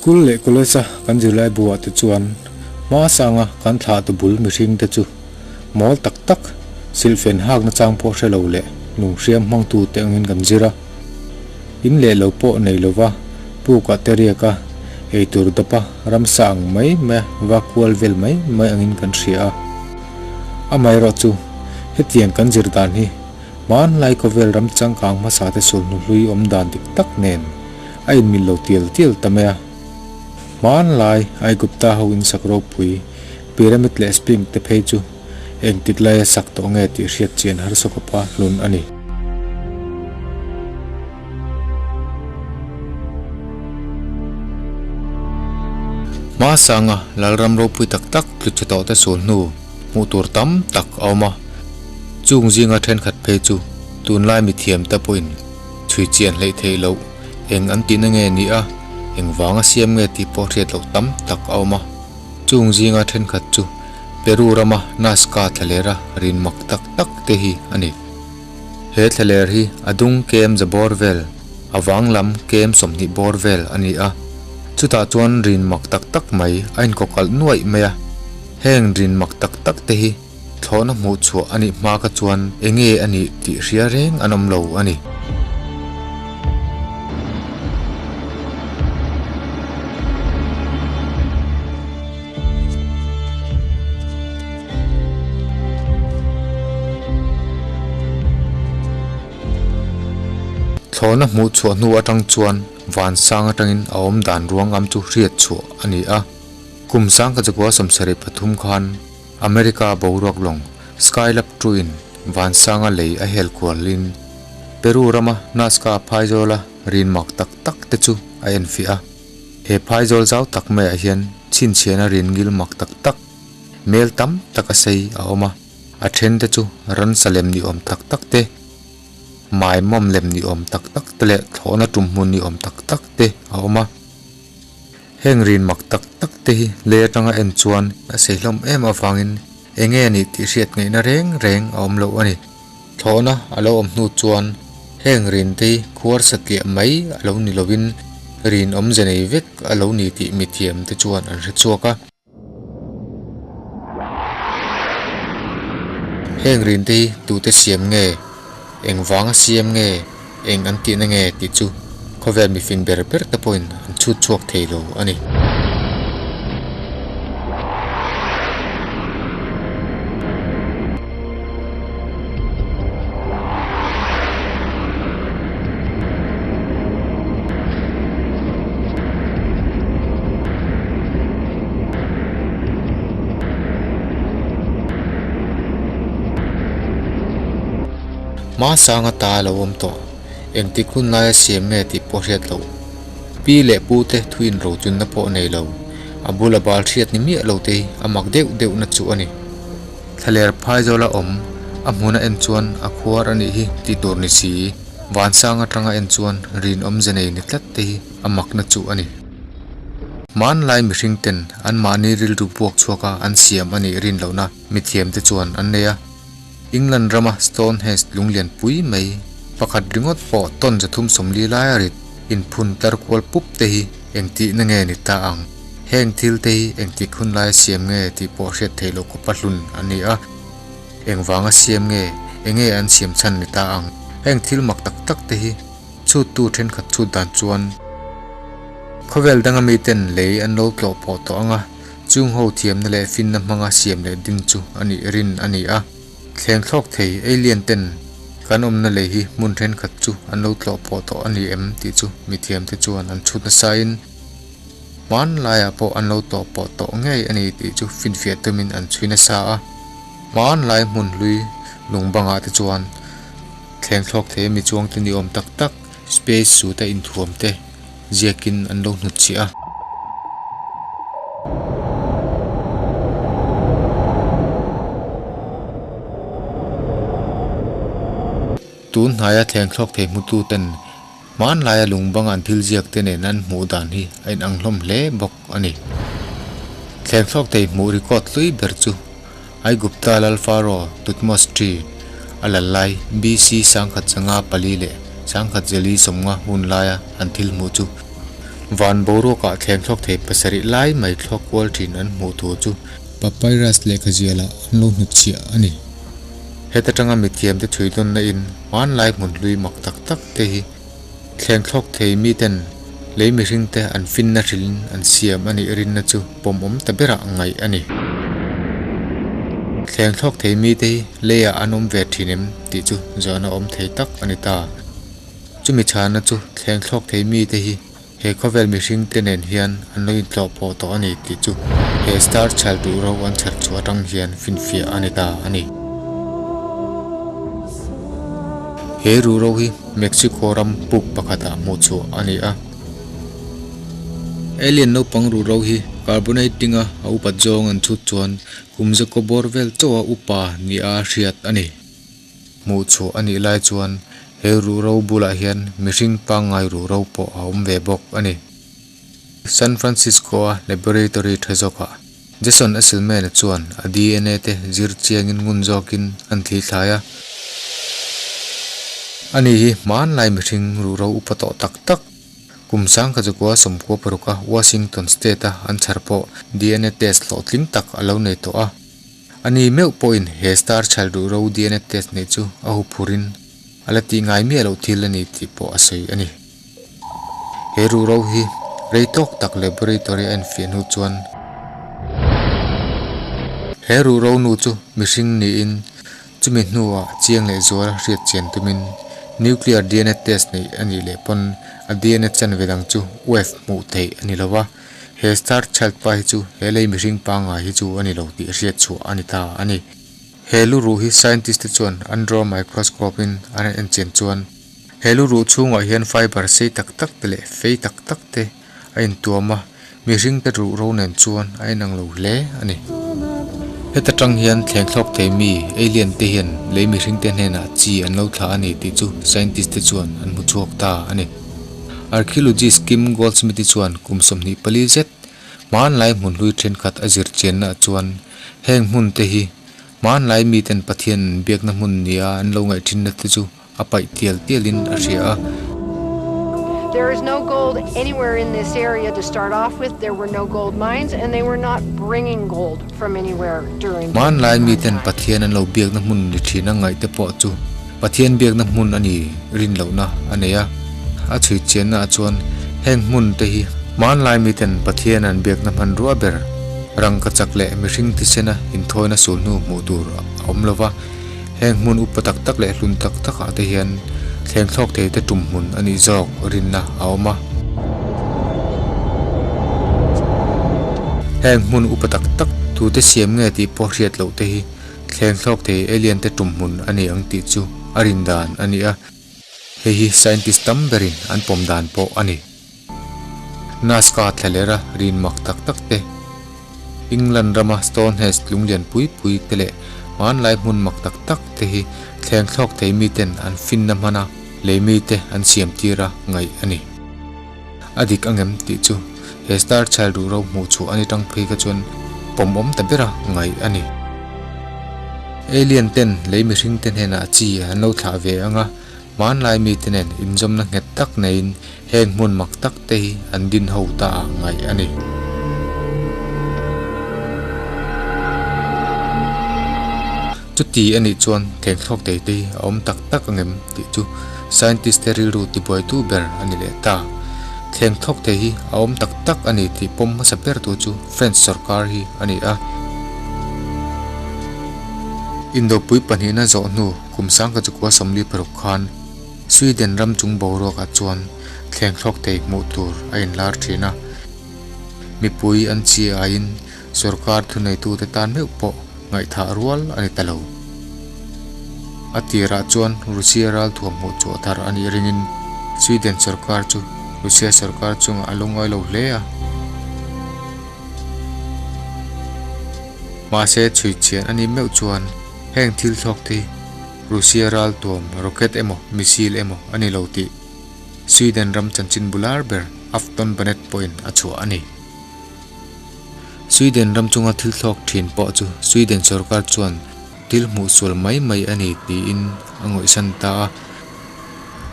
School leh college a kan zirlai bu ah te chuan hma sanga kan thlah tu bul mihring te chu mawl tak tak, silhfen hak nachang pawh hre lo leh lung hriam hmang tu te angin kan zir a. In leh lo pawh nei lova puk ah te riak a, eitur dawp a ramsa ang mai mai a va kual vel mai mai angin kan hria a. Amaherawh chu hetiang kan zir dan hi hmanlai khawvel ram changkang hmasa te sulhnu hlui awm dan dik tak nen a inmil lo tial tial ta mai a. Hmanlai Aigupta ho insak ropui Pyramid leh Sphinx te phei chu engtik laia sak tawh nge tih hriat chian harsa khawpa hlun a ni. Hmasanga Lalram ropui tak tak tlu chhe tawh te sul hnu hmuh tur tam tak a awm a, chung zinga thenkhat phei chu tunlai mithiam te pawhin chhui chian hleih theih loh eng an tihna nge ni a, engvanga siam nge tih pawh hriat loh tam tak a awm a. Chung zinga thenkhat chu Peru rama Nazca thlalera rin mak tak tak te hi a ni. He thlaler hi a dung kem za bawr vel, a vang lam kem 20 bawr vel a ni a. Chutah chuan rin mak tak tak mai a inkawkalh nuaih mai a. Heng rin mak tak tak te hi thlawhna hmuh chhuah a nih hma kha chuan enge a nih tih hria reng an awm lo a ni. Thlawhna hmuh chhuah hnu atang chuan vansang atangin a awm dan ruangam chu hriat chhuah a ni a. Kum sangkhat zakua 73 khan America boruak lawng Skylab 2 in vansanga lei a hel kualin Peru rama Nazca phaizawla rin mak tak tak te chu a enfiah a. He phaizawl zau tak maiah hian chhinchhiahna rin ngil mak tak tak, mel tam tak a sei a awm a, a then te chu ransa lem ni awm tak tak te, mai mawm lem ni awm tak tak te leh thlawhna tum hmun ni awm tak tak te a awm a. Heng rin mak tak tak te hi lei atanga en chuan a sei hlawm em avangin eng nge nih tih hriat ngaihna reng reng a awm loh a ni. Thlawhna a lo awm hnu chuan heng rin te hi khuar satliah mai a lo ni lovin rin awmze nei vek a lo ni tih mithiam te chuan an hre chhuak a. Heng rin te hi tute siam nge, eng vanga siam nge, eng an tihna nge tih chu khawvel mifing ber ber te pawhin an chhut chhuak thei lo a ni. Hmasanga ta lo awm tawh, engtik hun laia siam nge tih pawh hriat loh. Pi leh pu te thu inrochunna pawh nei lo, a bula bal hriat ni miah lo te hi a mak deuh deuhna chu a ni. Thlaler phaizawla awm, a hmuna en chuan a khuar a nih hi tih tur ni si, vansang atanga en chuan rinawmze nei ni tlat te hi a makna chu a ni. Hmanlai mihring ten anmahni rilru puak chhuaka an siam a nih rin lohna mithiam te chuan an nei a. England rama Stonehenge lunglian pui mai pakhat ringawt pawh tawn 340 lai a rit inphun tlar kual pup te hi engtihna nge ni ta ang? Heng thil te hi engtik hun laia siam nge tih pawh hriat theih loh khawpa hlun a ni a. Engvanga siam nge, enge an siam chhan ni ta ang? Heng thil mak tak tak te hi chhuttu thenkhat chhut dan chuan khawvel danga miten lei an lo tlawh pawh tawh ang a, chung ho thiamna leh finna hmanga siam leh ding chu a nih rin a ni a. Thleng thlawk thei alien ten kan awmna lei hi hmun thenkhat chu an lo tlawh pawh tawh a ni em tih chu mithiam te chuan an chhut nasain hmanlaiah pawh an lo tlawh pawh tawh ngei a ni tih chu finfiah tumin an chhui nasa a. Hmanlai hmun hlui lung bangah te chuan thleng thlawk thei mi chuang te ni awm tak tak space suit a inthuam te ziakin an lo hnut chhiah a. Tun hnaia thleng thlawk thei hmutu ten hmanlaia lung banga an thil ziak te nen an hmuh dan hi a inang hlawm hle bawk a ni. Thleng thlawk thei hmuh record hlui ber chu Aigupta lal Pharaoh Thutmose ii a lal lai BC 1054 leh 1050 hun laia an thil hmuh chu. Van boruakah thleng thlawk thei pasarih lai mai thlawk kual thin an hmuh thu chu papyrus lehkha zialah an lo hnutchhiah a ni. Heta tanga mithiamte chhui dawnna in hmanlai hmun hlui mak tak tak te hi thleng thlawk thei miten lei mihringte an finna hrilhin an siam a nih rinna chu pawmawm ta berah ngaih a ni. Thleng thlawk thei mite hi leiah an awm ve thin em tih chu zawhna awm thei tak a ni ta. Chumi chhana chu thleng thlawk thei mite hi he khawvel mihring te nen hian an lo intlawh pawh tawh a ni tih chu he star chhal duh ro an chhar chhuah atang hian finfiah a ni ta a ni. He ruhro hi Mexico ram puk pakhatah hmuh chhuah a ni a. Alien naupang ruhro hi carbonate dinga a upat zawng an chhut chuan kum zakaw bawr vel chauha upa nia hriat a ni. Hmuh chhuah a nih lai chuan he ruhro bulah hian mihring pangngai ruhro pawh a awm ve bawk a ni. San Francisco-a laboratory tha zawkah Jason Esselman-a chuan a DNA te zir chiangin ngun zawkin an thli thlai a. Ani hi hmanlai mihring ruhro upa tawh tak tak kum sangkhat zakua sawmkua paruka Washington State-a an chhar pawh DNA test hlawhtling tak a lo nei tawh a. A ni meuh pawhin he star chhal duh ro DNA test neih chu a huphurin a la tih ngai miah loh thil a ni tih pawh a sawi a ni. He ruhro hi rei tawk tak laboratory a enfiah hnu chuan he ruhro nu chu mihring niin chumi hnuah chiang leh zual hriat chian tumin nuclear DNA test neih a nih leh pawn a DNA chanve dang chu wave hmuh theih a ni lo va. He star child pa hi chu he lei mihring pangngai hi chu a ni lo tih hriat chhuah a ni ta a ni. He lu ruh hi scientist te chuan an draw microscope in an en chian chuan he lu ruh chhungah hian fiber sei tak tak te leh fei tak tak te a intuam a, mihring te ruh ro nen chuan a inang lo hle a ni. Heta tang hian thleng thlawk thei mi alien te hian lei mihring te hnenah chi an lo thlah a ni tih chu scientist te chuan an hmu chhuak ta a ni. Archaeologist Kim Goldsmith-i chuan kum 24 zet hmanlai hmun hlui thenkhat a zir chiannaah chuan heng hmun te hi hmanlai miten Pathian an biakna hmun nia an lo ngaih thinna te chu a paih tial tialin a hria a. There is no gold anywhere in this area to start off with. There were no gold mines and they were not bringing gold from anywhere during Hmanlai miten Pathian an lo biakna hmun ni thin a ngaih te pawh chu Pathian biakna hmun a ni rin lohna a nei a, a chhui chiannaah chuan heng hmun te hi hmanlai miten Pathian an biakna hmanrua ber rangka chak leh mihring thisena inthawina sulhnu hmuh tur a awm lo va, heng hmun upa tak tak leh hlun tak takah te hian thleng thlawk thei te tum hmun a nih zawk rinna a awm a. Heng hmun upa tak tak tute siam nge tih pawh hriat loh te hi Thleng thlawk thei alien te tum hmun a ni ang tih chu a rin dan a ni a, hei hi scientist tam berin an pawm dan pawh a ni. Nazca thlalera rin mak tak tak te, England rama Stonehenge lunglian pui pui te leh hmanlai hmun mak tak tak te hi thleng thlawk thei miten an finna hmana lei mite an siam tir a ngaih a ni. A dik angem tih chu he star child duh ro hmuh chhuah a ni tang phei kha chuan pawmawm ta bera ngaih a ni. Alien ten lei mihring te hnenah chi an lo thlah ve ang a, hmanlai mite nen inzawmna nghet tak neiin heng hmun mak tak te hi an din ho ta ah ngaih a ni. Chuti a nih chuan thleng thlawk thei te hi a awm tak tak angem tih chu scientist te rilru tibuaitu ber a ni leh ta. Thleng thlawk thei hi a awm tak tak a ni tih pawm hmasa bertu chu French sorkar hi a ni a. Indopui pahnihna zawh hnu kum sangkhat chukua 46 khan Sweden ram chung boruakah chuan thleng thlawk thei hmuh tur a inlar thin a. Mipui an chi aiin sorkar thuneitute tan meuh pawh ngaihthah rual a ni ta lo. A tirah chuan Russia ralthuam hmuh chhuah thar a nih ringin Sweden sorkar chu Russia sorkar chungah a lungngai lo hle a. Mahse chhui chian a nih meuh chuan heng thil thlawk te hi Russia raltuam rocket emaw missile emaw a ni lo tih Sweden ram chanchin bular ber Aftonbladet pawhin a chhuah a ni. Sweden ram chunga thil thlawk thin pawh chu Sweden sorkar chuan thil hmuh sual mai mai a ni tiin a ngawihsan ta a.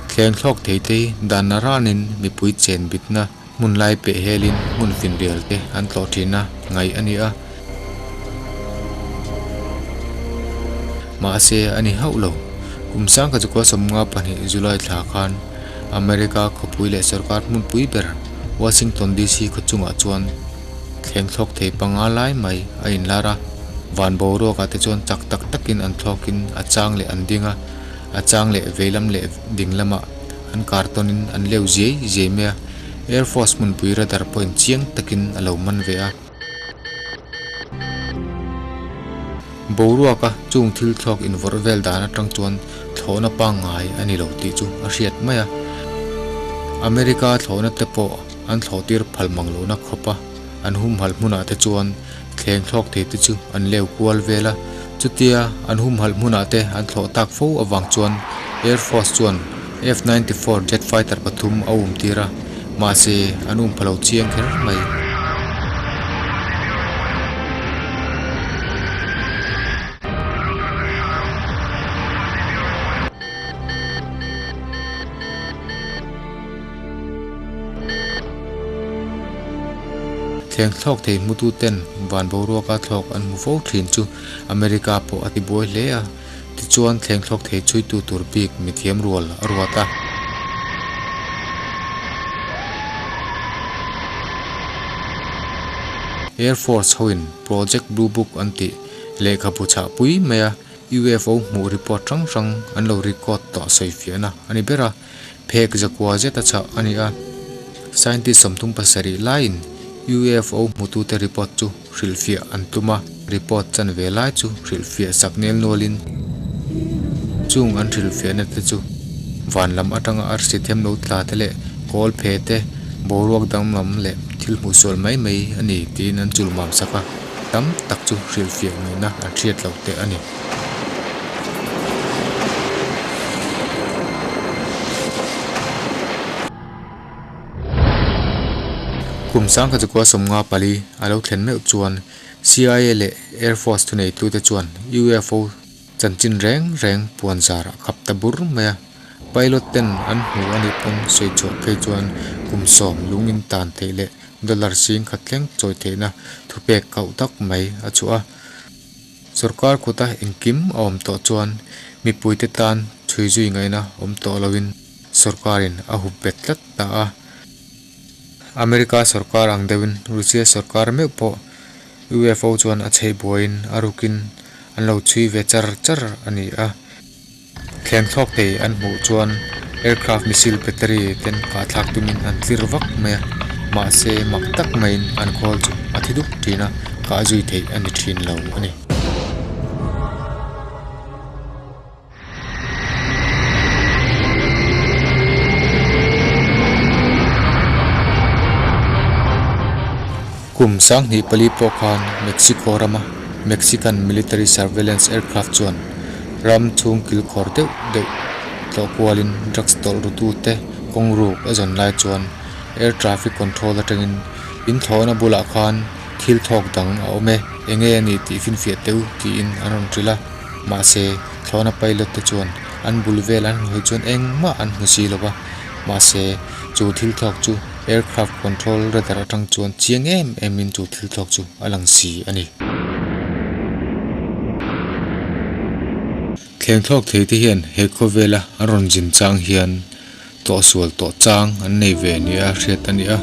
Thleng thlawk thei te hi dan a ranin mipui chen bitna Hmun lai peh helin hmun finrial te an tlawh thin a ngaih a ni a. Mahse a ni hauh lo. Kum sangkhat chukua 52 July thla khan America khawpui leh sorkar hmunpui ber Washington DC khaw chungah chuan thleng thlawk thei panga lai mai a inlar a. Van boruakah te chuan chak tak takin an thlawkin a chang leh an ding a, a chang leh veilam leh ding lamah an kar tawnin an leu ziai ziai mai a. Air Force hmunpui radar pawhin chiang takin a lo man ve a. Boruaka chung thil thlawk invawrh vel dan atang chuan thlawhna pangngai a ni lo tih chu a hriat mai a. America thlawhna te pawh an thlawh tir phal mang lohna khawp a, an humhalh hmunah te chuan thleng thlawk thei te chu an leu kual vel a. Chutia an humhalh hmunah te an thlawh tak fo avang chuan Air Force chuan F-94 jet fighter pathum a um tir a, mahse an um pha lo chiang kher mai. Thleng thlawk thei hmutu ten van boruaka thlawk an hmu fo thin chu America pawh a ti buai hle a. Tichuan thleng thlawk thei chhuitu tur bik mithiam rual a ruat a. Air Force hoin Project Blue Book an tih lehkhabu chhahpui maia UFO hmuh report hrang hrang an lo record tawh sawifiahna a ni ber a, phek zakua zet a chhah a ni a. Scientist 37 laiin UFO hmutute report chu hrilhfiah an tum a, report chan ve lai chu hrilhfiah sak nel nualin chung an hrilhfiahna te chu van lam atanga arsi them lo tla te leh kawl phe te, boruak danglam leh thil hmuh sual mai mai a ni tiin an chul mam sak a, tam tak chu hrilhfiah ngaihna an hriat loh teh a ni. Kum sangkhat chukua 54 a lo thlen meuh chuan CIA leh Air Force thuneitute chuan UFO chanchin reng reng puan zarah khap ta bur mai a. Pilot ten an hmu a nih pawn sawi chhuah phei chuan kum 10 lungin tan theih leh dollar 10,000 thleng chawi theihna thupek kauh tak mai a chhuah a. Sorkar khuta engkim a awm tawh chuan mipuite tan chhui zui ngaihna awm tawh loin sorkarin a hup bet tlat ta a. America sorkar ang deuhin Russia sorkar meuh pawh UFO chuan a chheih buaiin a rukin an lo chhui ve char char a ni a. Thleng thlawk thei an hmuh chuan aircraft missile battery ten kahthlak tumin an tlir vak mai a, mahse mak tak maiin an khawl chu a thi dup thin a, kah zui theih a ni thin lo a ni. Kum 2004 pawh khan Mexico rama Mexican Military Surveillance Aircraft chuan ram chhung kilkhawr deuh deuh tlawh kualin drugs tawlh rutute kawng ruk a zawn lai chuan air traffic control atangin in thlawhna bulah khan thil thawk dang a awm e, enge a ni tih finfiah teu tiin an rawn hrilh a. Mahse, thlawhna pilot te chuan an bul vel an hawi chuan engmah an hmu si lo va, mahse, chu thil thawk chu aircraft control radar atang chuan chiang em emin chu thil thawk chu a lang si a ni. Thleng thlawk thei te hian he khawvela an rawn zin chang hian tawhsual tawh chang an nei ve nia hriat a ni a.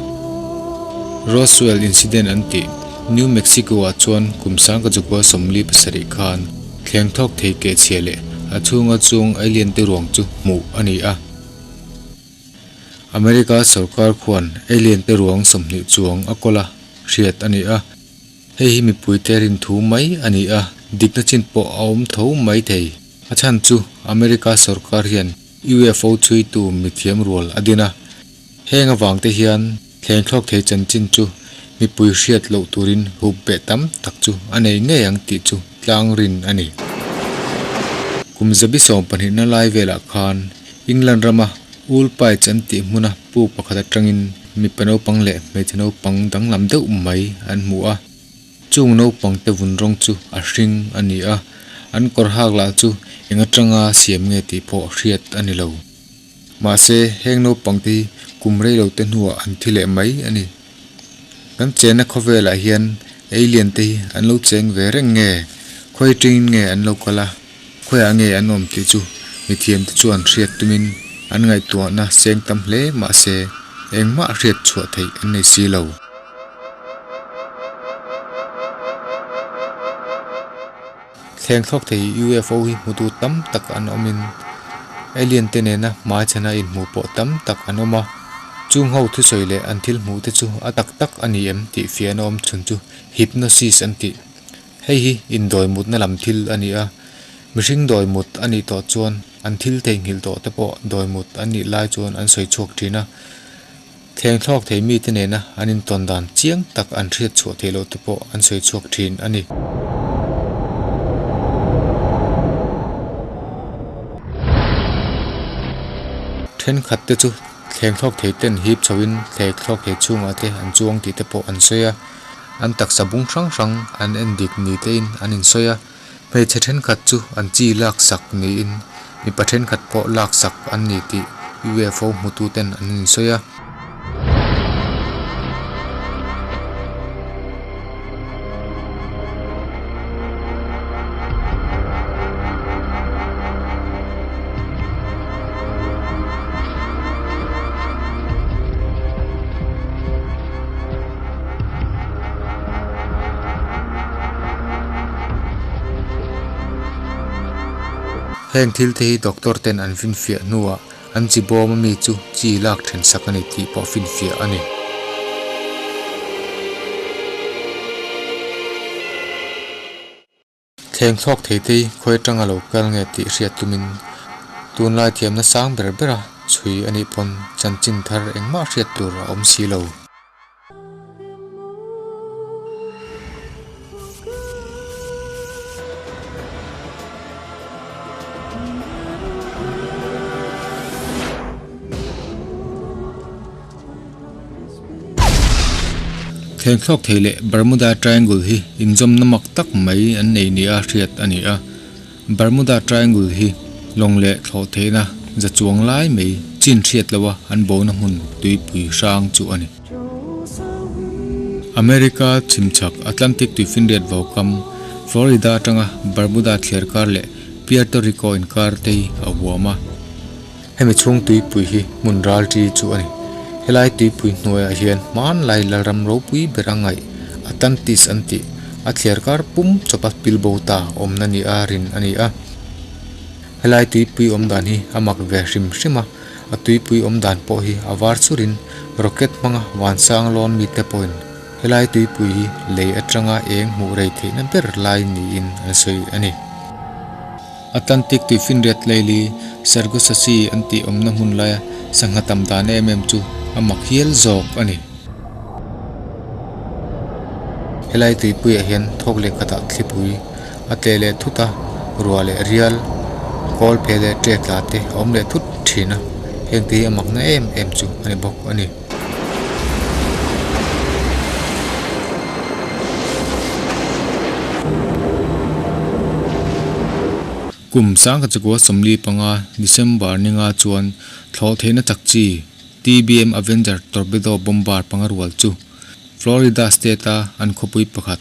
Roswell incident an tih New Mexico ah chuan kum 1947 khan thleng thlawk thei keh chhia leh a chhunga chung alien te ruang chu hmuh a ni a. America sorkar khuan alien te ruang 20 chuang a kawl a hriat a ni a. Hei hi mipuite rin thu mai a ni a, dikna chin pawh a awm tho mai thei. A chhan chu America sorkar hian UFO chhuitu mithiam rual a din a. Heng avang te hian thleng thlawk thei chanchin chu mipui hriat loh turin hup beh tam tak chu a nei ngei ang tih chu tlang rin a ni. Kum 12 na lai velah khan England rama Woolpitch an tih hmuna puk pakhat atangin mipa naupang leh hmeichhe naupang danglam deuh mai an hmu a. Chung naupang te vun rawng chu a hring a ni a, an kawr hak lah chu eng atanga siam nge tih pawh hriat a ni lo. Mahse, heng naupangte hi kum rei lo te hnuah an thi leh mai a ni. Kan chenna khawvelah hian alien te hi an lo cheng ve reng nge? Khawi ṭingin nge an lo kal a? Khawiah nge an awm tih chu mithiamte chuan hriat tumin an ngaihtuahna seng tam hle mahse engmah hriat chhuah theih an nei si lo. Thleng thlawk thei UFO hi hmutu tam tak an awmin alien te nena hmai chhana inhmuh pawh tam tak an awm a, chung ho thusawi leh an thil hmuh te chu a tak tak a ni em tih fiahna awm chhun chu hypnosis an tih. Hei hi indawi mutna lam thil a ni a, mihring dawi mut a nih tawh chuan an thil theihnghilh tawh te pawh dawi mut an nih lai chuan an sawi chhuak thin a, thleng thlawk thei mite nena an intawn dan chiang tak an hriat chhuah theih loh te pawh an sawi chhuak thin a ni. Thenkhat te chu thleng thlawk thei ten hip chhoin thleng thlawk thei chhungah te an chuang tih te pawh an sawi a. An taksa bung hrang hrang an en dik ni tein an insawi a, hmeichhe thenkhat chu an chi laksak niin mipa thenkhat pawh laksak an ni tih UFO hmutu ten an insawi a. Heng thil te hi doctor ten an finfiah hnuah an chi bawm ami chu chi lak then sak a ni tih pawh finfiah a ni. Thleng thlawk thei te hi khawi atanga lo kal nge tih hriat tumin tunlai thiamna sang ber bera chhui a nih pawn chanchin thar engmah hriat tur a awm si lo. Thleng thlawk thei leh Bermuda Triangle hi inzawmna mak tak mai an nei nia hriat a ni a. Bermuda Triangle hi lawng leh thlawh theihna za chuang lai mai chin hriat loha an bona hmun tuipui hrang chu a ni. America chhimchhak Atlantic tuifinriat vaukam Florida atanga Bermuda thliarkar leh Puerto Rico inkar te hi a huam a. Hemi chhung tuipui hi hmun ral chi chu a ni. Helai tuipui hnuaiah hian hmanlai Lalram ropui ber a ngaih Atlantis an tih a thliar kar pum chawpa pilbo ta awmna ni a rin a ni a. Helai tuipui awm dan hi a mak ve hrim hrim a, a tuipui awm dan pawh hi a var churin rocket hmanga vansang lawn mite pawhin helai tuipui hi lei atanga eng hmuh rei theihna ber lai niin an sawi a ni. Atlantic tuifinriat leili Sargassosea an tih awmna hmun laia sangha tam dan em em chu a mak hial zawk a ni. Helai tuipuiah hian thawk leh khatah thlipui a tleh leh thut a, ruah leh rial, kawl phe leh ṭek tla te a awm leh thut ṭhin a, heng te hi a makna em em chu a ni bawk a ni. Kum sangkhat chakua 45 December ninga chuan thlawh theihna chak chi TBM Avenger torpedo bomber panga rual chu Florida state-a an khawpui pakhat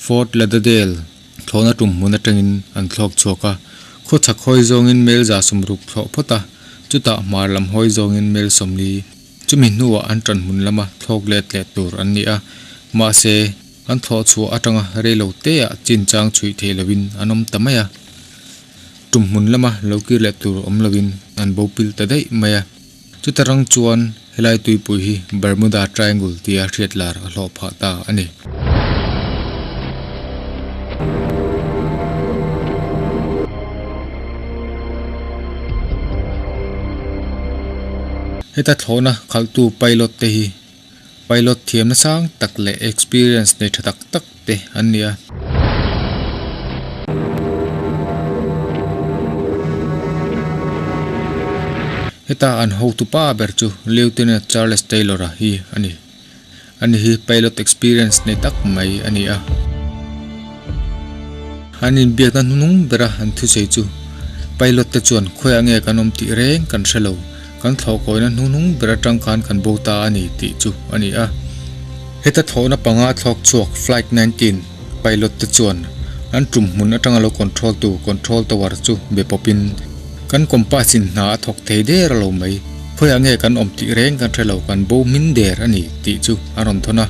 Fort Lauderdale thlawhna tum hmun atangin an thlawk chhuak a, khawchhak hawi zawngin mel 160 thlawh phawt a, chutah hmar lam hawi zawngin mel 40. Chumi hnuah an ṭan hmun lama thlawk let leh tur an ni a, mahse, an thlawh chhuah aṭanga rei lo teah chinchang chhuih theih loin an awm ta mai a. Tum hmun lama lo kir leh tur awm loin an bo pil ta daih mai a. Chuta rang chuan helai tuipui hi Bermuda Triangle tia hriat lar a hlawh phah ta a ni. Heta thlawhna khalhtu pilot te hi pilot thiamna sang tak leh experience nei tha tak tak te an ni a. Heta an hotu pa ber chu Lieutenant Charles Taylor-a hi a ni. Ani hi pilot experience nei tak mai a ni a. An inbiakna hnunung bera an thusawi chu pilot te chuan khawiah nge kan awm tih reng kan hre lo. kan thlawhkawina hnuhnung ber atang khan kan bo ta a ni tih chu a ni a. Heta thlawhna panga thlawk chhuak Flight 19 pilot te chuan an tum hmun atanga lo control tu control tower chu be pawpin kan compass in hna a thawk thei der a lo mai, khawiah nge kan awm tih reng kan hre lo, kan bo hmin der a ni tih chu a rawn thawn a.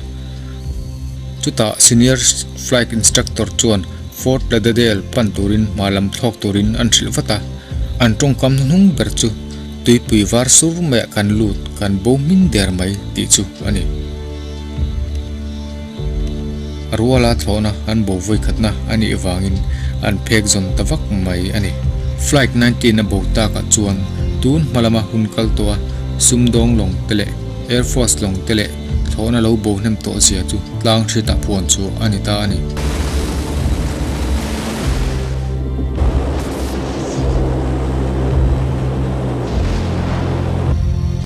Chutah senior flight instructor chuan Fort Lauderdale pan turin hma lam thlawk turin an hrilh vat a, an tawngkam hnuhnung ber chu tuipui var sur maiah kan lut, kan bo hmin der mai tih chu a ni. A ruala thlawhna an bo vawikhatna a nih avangin an phek zawn ta vak mai a ni. Flight 19 a bo takah chuan tun hma lama hun kal tawha sumdawng lawng te leh Air Force lawng te leh Thlawhna lo bo hnem tawh zia chu tlang hriatah phuan chu a ni ta a ni.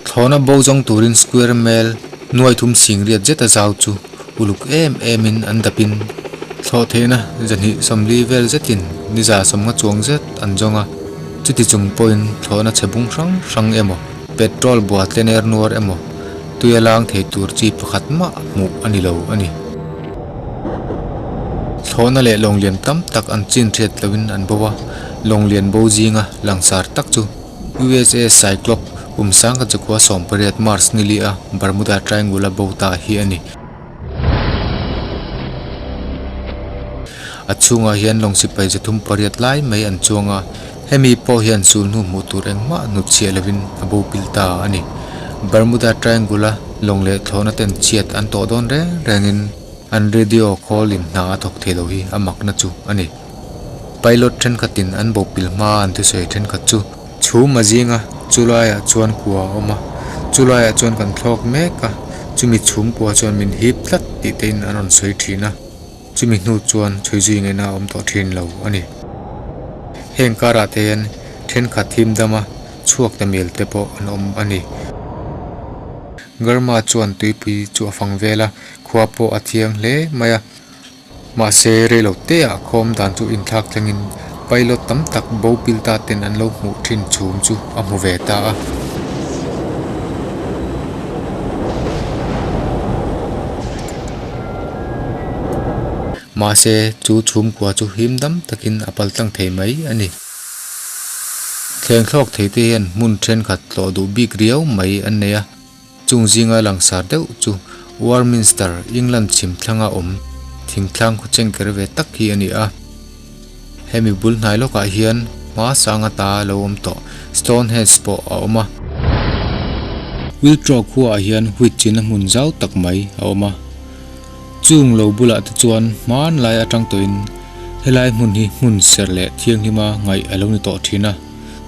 Thlawhna bo zawng turin square mel nuai thum sing riat zeta zau chu uluk em emin an dapin thlawh theihna zahnih sawmli vel zetin niza sawmnga chuang zet an zawng a, chuti chung pawhin thlawhna chhe bung hrang hrang emaw petrol bua tlener nuar emaw Tui a lang thei tur chi pakhat mah hmuh a ni lo a ni. Thlawhna leh lawnglian tam tak an chin hriat loin an bo a, lawnglian bo zinga langsar tak chu USA Cyclops kum sangkhat zakua 18 March nili a Bermuda Triangle a bo ta hi a ni. A chhungah hian lawng sipai 38 lai mai an chuang a. Hemi pawh hian sulhnu hmuh tur engmah hnut chhiah lovin a bo pil ta a ni. Bermuda Triangle-a lawng leh thlawhna ten chhiat an tawh dawn reng rengin an radio call in hna a thawk thei lo hi a makna chu a ni. Pilot thenkhatin an bo pil hma an thusawi thenkhat chu chhum a zing a, chulaiah chuan kua a awm a, chulaiah chuan kan thlawk mek a, chumi chhum kua chuan min hip tlat tih tein an rawn sawi thin a. Chumi hnu chuan chhui zui ngaihna a awm tawh thin lo a ni. Heng karah te hian thenkhat thim dama chhuak ta mial te pawh an awm a ni. Garma chuan tuipui chu a fang vel a, khua pawh a thiang hle mai a. Mahse reilo te ah khawm dan chu inthlak thlengin pilot tam tak bo pil ta ten an lo hmuh thin chhum chu a hmu ve ta a. Mahse, chu chhungkua chu him dam takin a pal tlang thei mai a ni. Thleng thlawk thei te hian hmun thenkhat tlawh duh bik riau mai an nei a, chung zinga langsar deuh chu Warminster, England chhim thlanga awm thingtlang khucheng ker ve tak hi a ni a. Hemi bul hnai lawkah hian hma sang ata lo awm tawh Stonehenge pawh a awm a. Wiltshire khuaah hian wheat china hmun zau tak mai a awm a. Chung lo bulah te chuan hmanlai atang tawhin helai hmun hi hmun serh leh thianghlima ngaih a lo ni tawh thin a.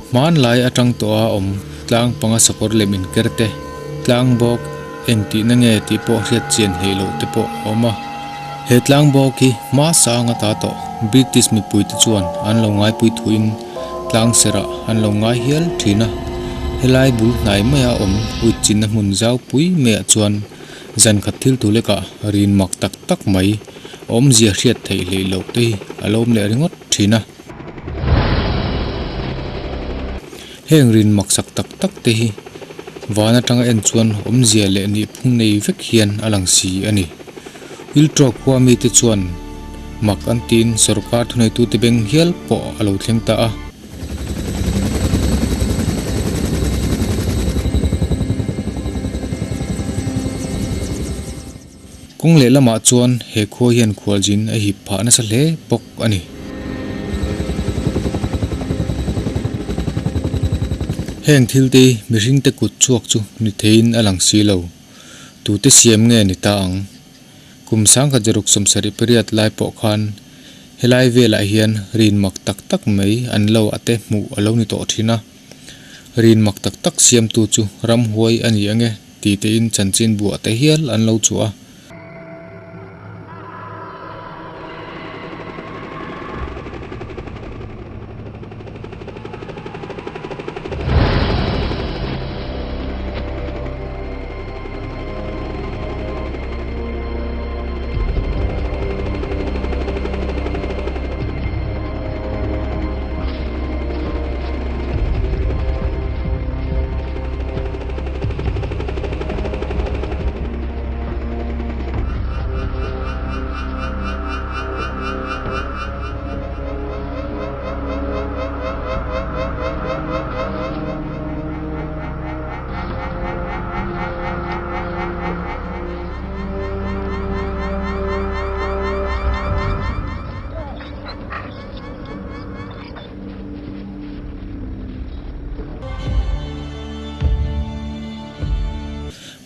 Hmanlai atang tawha awm tlang panga sakawr lem inker te, tlang bawk eng tihna nge tih pawh hriat chian hleih loh te pawh a awm a. He tlang bawk hi hma sang ata tawh British mipuite chuan an lo ngaipui thuin tlang serah an lo ngai hial thin a. Helai bul hnai maia awm Uitchinna hmun zau pui maiah chuan Zan khat thil tu lekah rin mak tak tak mai awmzia hriat theih hleih loh te hi a lo awm leh ringawt thin a. Heng rin mak sak tak tak te hi van atanga en chuan awmzia leh nihphung nei vek hian a lang si a ni. Iltro khua mite chuan mak an tiin sorkar thuneitute beng hial pawh a lo thleng ta a. Kawng leh lamah chuan he khua hian khualzin a hip phah nasa hle bawk a ni. Heng thil te hi mihring te kut chhuak chu ni theiin a lang si lo. Tute siam nge ni ta ang? Kum sangkhat zaruk sawmsarih pariat lai pawh khan Helai velah hian rin mak tak tak mai an lo a te hmuh a lo ni tawh thin a. Rin mak tak tak siamtu chu ramhuai a ni ange ti tein chanchin buah te hial an lo chhuah a.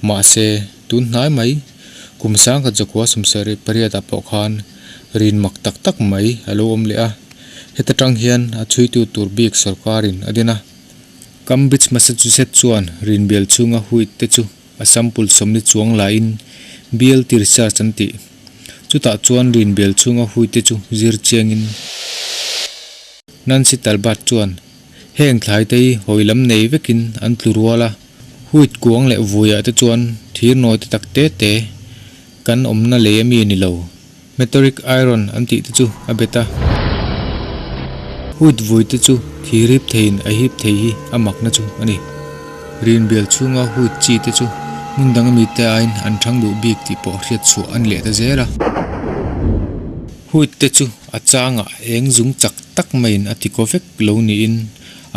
Mahse, tun hnai mai, kum 1978 ah pawh khan rin mak tak tak mai a lo awm leh a, heta tang hian a chhuitu tur bik sorkarin a din a. Cambridge, Massachusetts chuan rin bial chhunga wheat te chu a sample sawmni chuang lahin BLT Research an tih. Chutah chuan rin bial chhunga wheat te chu zir chiangin Nancy Talbot chuan heng thlai te hi hawi lam nei vekin an tlu rual a, wheat kuang leh vuiah te chuan thir nawi te tak te te kan awmna lei ami a ni lo. Meteoric iron an tih te chu a bet a. Wheat vui te chu thir hip theiin a hip thei hi a makna chu a ni. Rin bial chhunga wheat chi te chu hmun dang ami te aiin an thang duh bik tih pawh hriat chhuah a ni leh ta zel a. Wheat te chu a changah eng zung chak tak maiin a ti kaw vek lo niin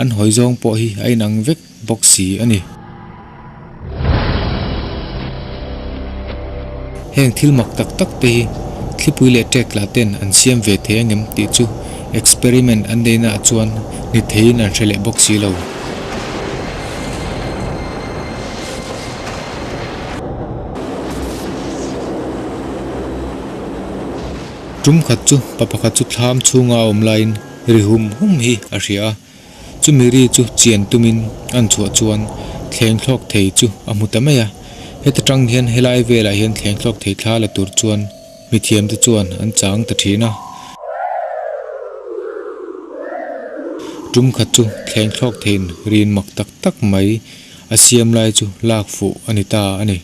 an hawi zawng pawh hi a inang vek bawk si a ni. Heng thil mak tak tak te hi thlipui leh ṭek lah ten an siam ve thei angem tih chu experiment an neihna ah chuan ni theiin an hre leh bawk si lo. Tum khat chu pa pakhat chu thlam chhunga a awm laiin ri hum hum hi a hria a. Chumi ri chu chian tumin an chhuah chuan thleng thlawk thei chu a hmu ta mai a. Heta tang hian helai velah hian thleng thlawk thei thla la tur chuan mithiamte chuan an chang ta thin a. Tum khat chu thleng thlawk theiin rin mak tak tak mai a siam lai chu lak fuh a ni ta a ni.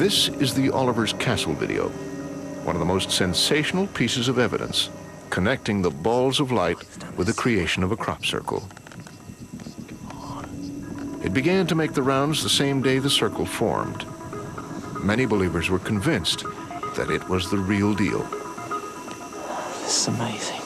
This is the Oliver's Castle video, one of the most sensational pieces of evidence connecting the balls of light with the creation of a crop circle. It began to make the rounds the same day the circle formed. Many believers were convinced that it was the real deal. This is amazing.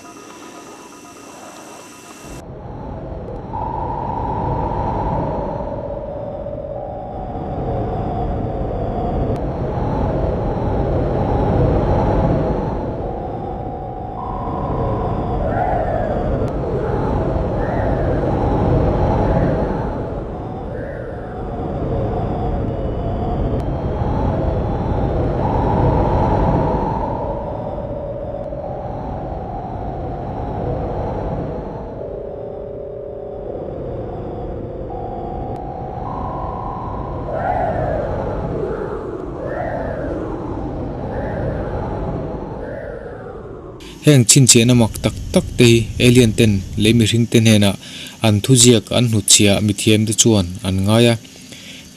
Heng chhinchhiahna mak tak tak te hi alien ten lei mihring te hnenah an thuziak an hnutchhiah mithiam te chuan an ngai a.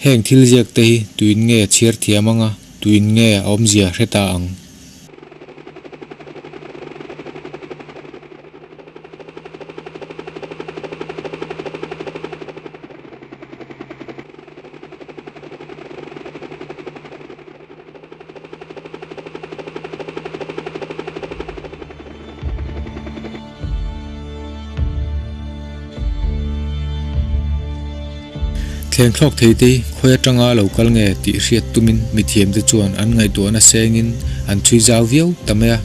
Heng thil ziak te hi tuin nge chhiar thiam anga tuin nge a awmzia hre ta ang. Thleng thlawk thei te hi khawi atanga lo kal nge tih hriat tumin mithiamte chuan an ngaihtuahna sengin an chhui zau viau ta mai a.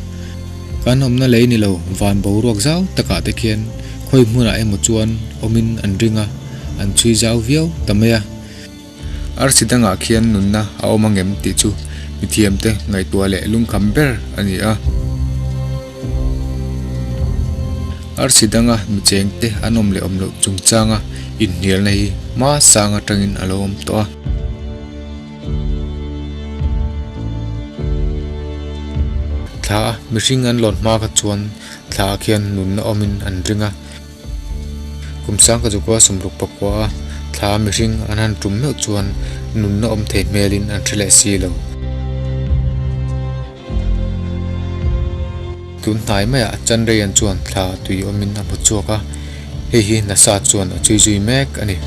Kan awmna lei ni lo van boruak zau takah te khian khawi hmunah emaw chuan awmin an ring a, an chhui zau viau ta mai a. Arsi dangah khian nunna a awm angem tih chu mithiamte ngaihtuah leh lungkham ber a ni a. Arsi danga michengte an awm leh awm loh chungchanga inhnialna hi hma sang atangin a lo awm tawh a. Thla a mihring an lawn hma kha chuan thla ah khian nunna awmin an ring a. Kum sangka chukua sawmruk pakua a thla a mihring an han tum meuh chuan nunna awm thei hmelin an hre leh si lo. Tun hnai maiah Chandrayaan chuan thla tui awmin a hmu chhuak a, hei hi NASA chuan a chhui zui mek a ni.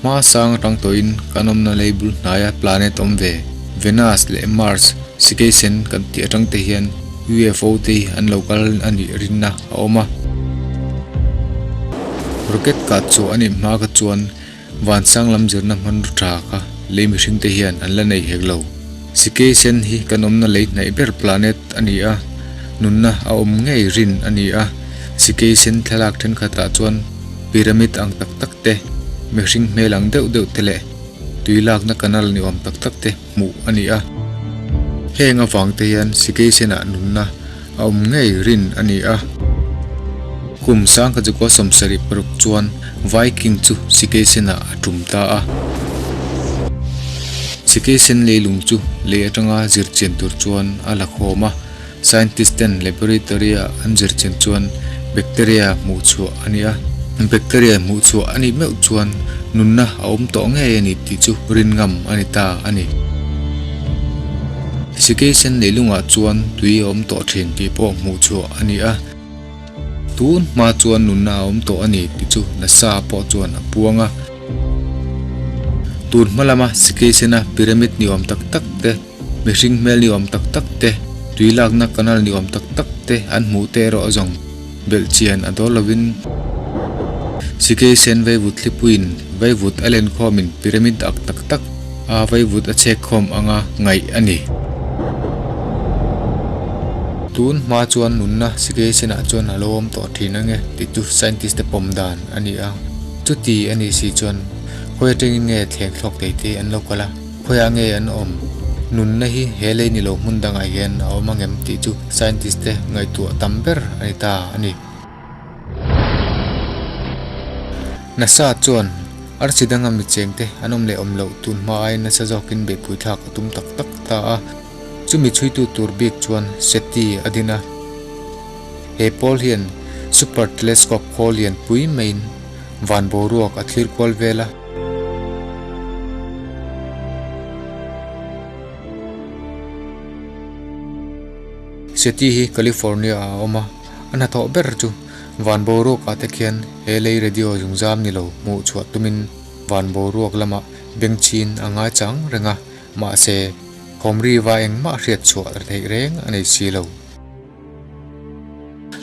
Hma sang atang tawhin kan awmna lei bul hnaia planet awm ve Venus leh Mars sikeisen kan tih atang te hian UFO te hi an lo kal a nih rinna a awm a. Rocket kah chhuah a nih hma kha chuan Vansang lam zirna hmanraw tha kha lei mihring te hian an la nei hek lo. Sikei sen hi kan awmna lei hnaih ber planet a ni a, nunna a awm ngei rin a ni a. Sikei sen thlalak thenkhatah chuan pyramid ang tak tak te, mihring hmel ang deuh deuh te leh tui lakna canal ni awm tak tak te hmuh a ni a. Heng avang te hian sikei senah nunna a awm ngei rin a ni a. Kum sangkhatzukua 76 chuan Viking chu sikei senah a tum ta a. Sikei sen leilung chu lei atanga zirchian tur chuan a la khawm a. Scientist ten laboratory a an zirchian chuan bacteria hmuh chhuah a ni a. Bacteria hmuh chhuah a nih meuh chuan nunna a awm tawh ngei a ni tih chu rin ngam a ni ta a ni. Sikei sen leilungah chuan tui a awm tawh thin tih pawh hmuh chhuah a ni a. Tun hma chuan nunna a awm tawh a ni tih chu NASA pawh chuan a puang a. Tun hma lama sikei sena pyramid ni awm tak tak te, Mihring hmel ni awm tak tak te, tui lakna canal ni awm tak tak te an hmuh te erawh zawng belh chian a dawl lovin Sikei sen vaivut thlipuiin vaivut a lenkhawmin pyramid ak tak tak a vaivut a chhek khawm anga ngaih a ni. Tun hma chuan nunna Sikei senah chuan a lo awm tawh thin ange tih chu scientist te pawm dan a ni a. Chuti a nih si chuan khawi atangin nge thleng thlawk thei te an lo kal a? Khawiah nge an awm? Nunna hi he lei ni lo hmun dangah hian a awm angem tih chu scientist te ngaihtuah tam ber a ni ta a ni. NASA chuan arsi danga mi cheng te an awm leh awm loh tun hma aiin nasa zawkin beihpui thlak a tum tak tak ta a, chumi chhuitu tur bik chuan SETI a din a. He pawl hian super telescope khawl lian pui maiin van boruak a thlir kual vel a. SETI hi California ah a awm a, a hnathawh ber chu van boruak ah te khian he lei radio zungzam ni lo hmuh chhuah tumin van boruak lamah bengchhin a ngai chang reng a, mahse thawmri va engmah hriat chhuah theih reng a nei si lo.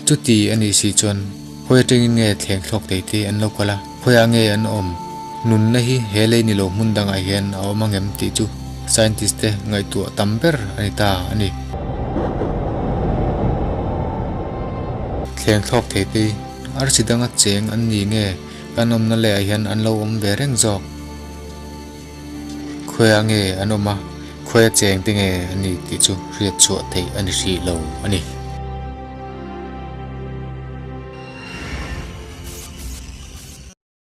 Chuti a nih si chuan khawi atangin nge thleng thlawk thei te an lo kal a, khawiah nge an awm? Nunna hi he lei ni lo hmun dangah hian a awm angem tih chu scientist te ngaihtuah tam ber a ni ta a ni. Thleng thlawk thei te hi arsi danga cheng an ni nge kan awmna lehah hian an lo awm ve reng zawk? Khawiah nge an awm a, khawi a cheng te nge a ni tih chu hriat chhuah theih a ni hrih lo a ni.